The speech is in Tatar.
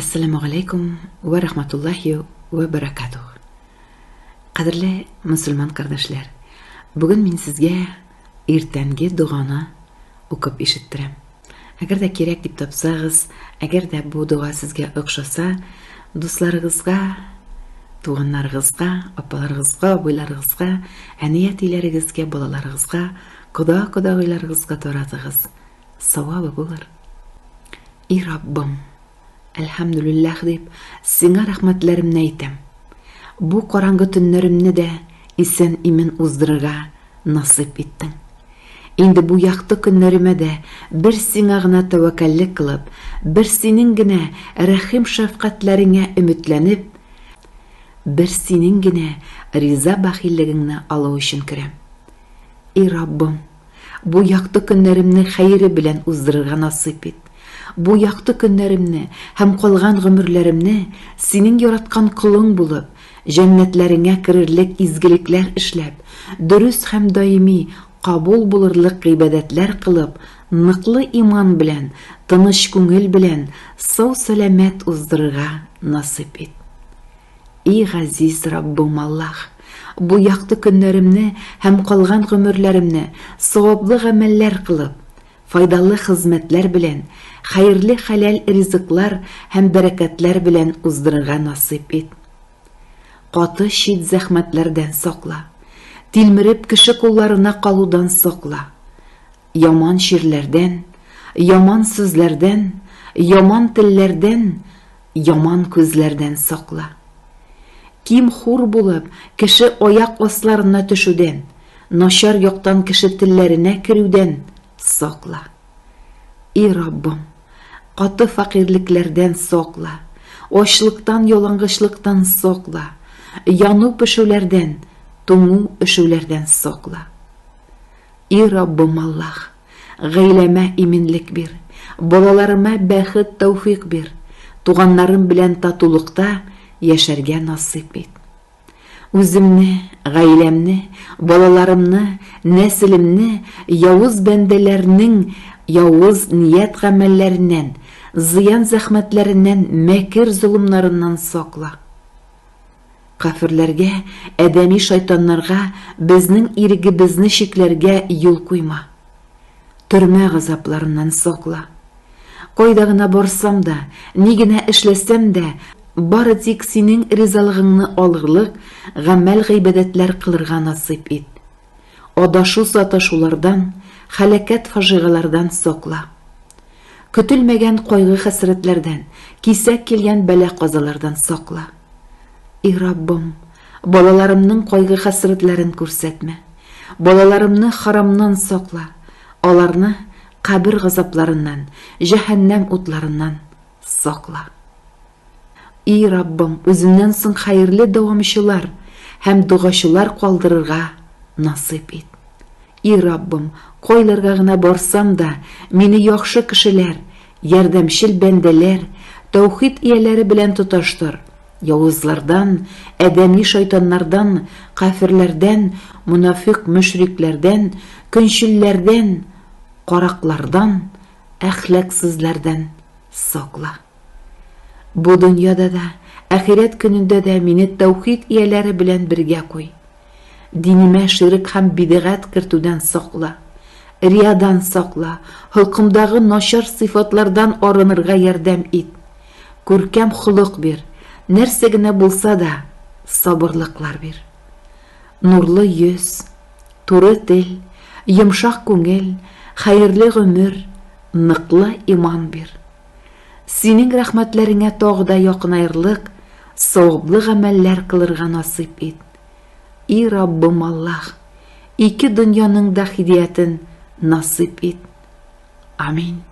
Әссәламү галәйкүм вә рахматуллаһи вә бәрәкатуһ. Кадерле мөселман кардәшләр, бүген мин сезгә иртәнге доганы укып ишеттерәм. Әгәр дә кирәк дип тапсагыз, әгәр дә бу дога сезгә охшаса, дусларыгызга, туганнарыгызга, апаларыгызга, абыйларыгызга, әни-әтиләрегезгә, балаларыгызга, кода-кодагыйларыгызга таратыгыз. Савабы булыр. И Раббым, әлхәмдүлилләһ дип, сиңа рәхмәтләремне әйтәм. Бу караңгы төннәремне дә исән-имин уздырырга насыйп иттең. Инде бу якты көннәремә дә бер сиңа гына тәвәккәллек кылып, бер синең генә рәхим-шәфкатьләреңә өметләнеп, бер синең генә риза-бәхиллегеңне алу өчен керәм. И Раббым! Бу якты көннәремне хәере белән уздырырга насыйп ит. Бу якты көннәремне һәм калган гомерләремне синең яраткан колың булып, җәннәтләреңә керерлек изгелекләр эшләп, дөрес һәм даими кабул булырлык гыйбадәтләр кылып, ныклы иман белән, тыныч күңел белән, сау-сәламәт уздырырга насыйп ит. И газиз Раббым Аллаһ! Бу якты көннәремне һәм калган гомерләремне саваплы гамәлләр кылып, файдалы хезмәтләр белән, хәерле хәләл ризыклар һәм бәрәкәтләр белән уздырырга насыйп ит. Каты чит зәхмәтләрдән сакла. Тилмереп кеше кулларына калудан сакла. Яман чирләрдән, яман сүзләрдән, яман телләрдән, яман күзләрдән сакла. Ким-хур булып, кеше аяк асларына төшүдән, начар яктан кеше телләренә керүдән сакла. И Раббым, каты фәкыйрьлекләрдән сакла, ачлыктан-ялангачлыктан сакла, яну-пешүләрдән, туңу-өшүләрдән сакла. И Раббым Аллаһ, гаиләмә иминлек бир, балаларыма бәхет-тәүфыйк бир, туганнарым белән татулыкта яшәргә насыйп ит. Үземне, гаиләмне, балаларымны, нәселемне явыз бәндәләрнең явыз ният-гамәлләреннән, зыян-зәхмәтләреннән, мәкер-золымнарыннан сакла. Каферләргә, адәми шайтаннарга безнең ирегебезне чикләргә юл куйма. Төрмә газапларыннан сакла. Кайда гына барсам да, ни генә эшләсәм дә, бары тик синең ризалыгыңны алырлык гамәл-гыйбадәтләр кылырга насыйп ит. Адашу-саташулардан, һәлакәт-фаҗигалардан сакла. Көтелмәгән кайгы-хәсрәтләрдән, кисәк килгән бәла-казалардан сакла. И Раббым, балаларымның кайгы-хәсрәтләрен күрсәтмә. Балаларымны харамнан сакла, аларны кабер газапларыннан, җәһәннәм утларыннан сакла. И Раббым, үземнән соң хәерле дәвамчылар һәм догачылар калдырырга насыйп ит. И Раббым, кайларга гына барсам да, мине яхшы кешеләр, ярдәмчел бәндәләр, тәүхид ияләре белән тоташтыр. Явызлардан, адәми шайтаннардан, кафирләрдән, монафикъ-мөшрикләрдән, көнчелләрдән, караклардан, әхлаксызлардан сакла. Бу дөньяда да, ахирәт көнендә дә мине тәүхид ияләре белән бергә куй. Динемә ширек һәм бидгать кертүдән сакла. Риядан сакла, холкымдагы начар сыйфатлардан арынырга ярдәм ит. Күркәм холык бир, нәрсә генә булса да, сабырлыклар бир. Нурлы йөз, туры тел, йомшак күңел, хәерле гомер, ныклы иман бир. Синең рәхмәтләреңә тагы да якынаерлык, саваплы гамәлләр кылырга насыйп ит. И Раббым Аллаһ, ике дөньяның да хидиятен насыйп ит. Амин.